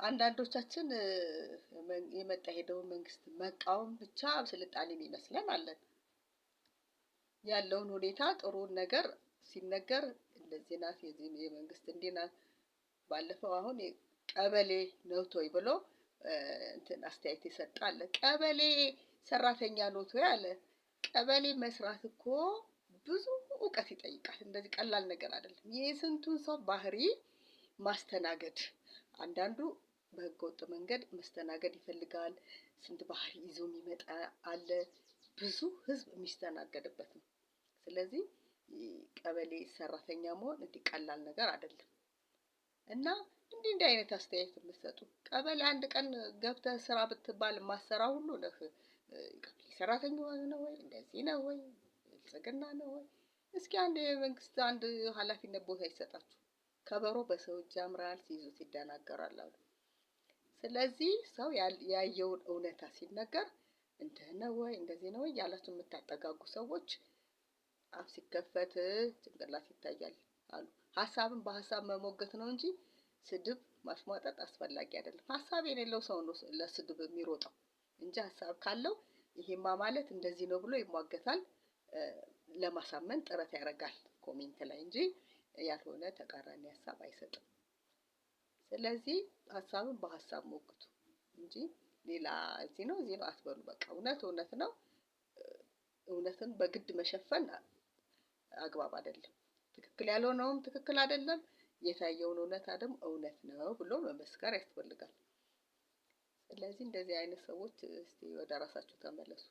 አንዳንዶቻችን የመጣ ሄደውን መንግስት መቃወም ብቻ ስልጣኔ የሚመስለን አለን። ያለውን ሁኔታ ጥሩን ነገር ሲነገር እንደዚህ ናት፣ የዚህ የመንግስት እንዲህ ናት። ባለፈው አሁን ቀበሌ ነውቶይ ብሎ እንትን አስተያየት የሰጠ አለ። ቀበሌ ሰራተኛ ነውቶይ አለ። ቀበሌ መስራት እኮ ብዙ እውቀት ይጠይቃል። እንደዚህ ቀላል ነገር አይደለም። የስንቱን ሰው ባህሪ ማስተናገድ፣ አንዳንዱ በህገወጥ መንገድ መስተናገድ ይፈልጋል። ስንት ባህሪ ይዞ የሚመጣ አለ። ብዙ ህዝብ የሚስተናገድበት ነው። ስለዚህ ቀበሌ ሰራተኛ መሆን እንዲህ ቀላል ነገር አይደለም። እና እንዲህ እንዲህ አይነት አስተያየት የምትሰጡ፣ ቀበሌ አንድ ቀን ገብተህ ስራ ብትባል ማሰራ ሁሉ ነህ። ቀበሌ ሰራተኛ ነው ወይ፣ እንደዚህ ነው ወይ፣ ብልጽግና ነው ወይ? እስኪ አንድ የመንግስት አንድ ኃላፊነት ቦታ ይሰጣችሁ። ከበሮ በሰው እጅ ያምራል፣ ሲይዙት ይደናገራል አሉ። ስለዚህ ሰው ያየውን እውነታ ሲነገር እንደ ነው ወይ፣ እንደዚህ ነው ወይ ያላችሁ የምታጠጋጉ ሰዎች፣ አፍ ሲከፈት ጭንቅላት ይታያል አሉ። ሀሳብን በሀሳብ መሞገት ነው እንጂ ስድብ ማሽሟጠጥ አስፈላጊ አይደለም። ሀሳብ የሌለው ሰው ነው ለስድብ የሚሮጠው እንጂ ሀሳብ ካለው ይሄማ ማለት እንደዚህ ነው ብሎ ይሟገታል፣ ለማሳመን ጥረት ያደርጋል comment ላይ እንጂ ያልሆነ ተቃራኒ ሀሳብ አይሰጥም። ስለዚህ ሀሳብን በሀሳብ ሞግቱ እንጂ ሌላ እዚህ ነው እዚህ ነው አትበሉ። በቃ እውነት እውነት ነው። እውነትን በግድ መሸፈን አግባብ አይደለም። ትክክል ያልሆነውም ትክክል አይደለም፣ የታየውን እውነታ ደግሞ እውነት ነው ብሎ መመስከር ያስፈልጋል። ስለዚህ እንደዚህ አይነት ሰዎች እስቲ ወደ ራሳችሁ ተመለሱ።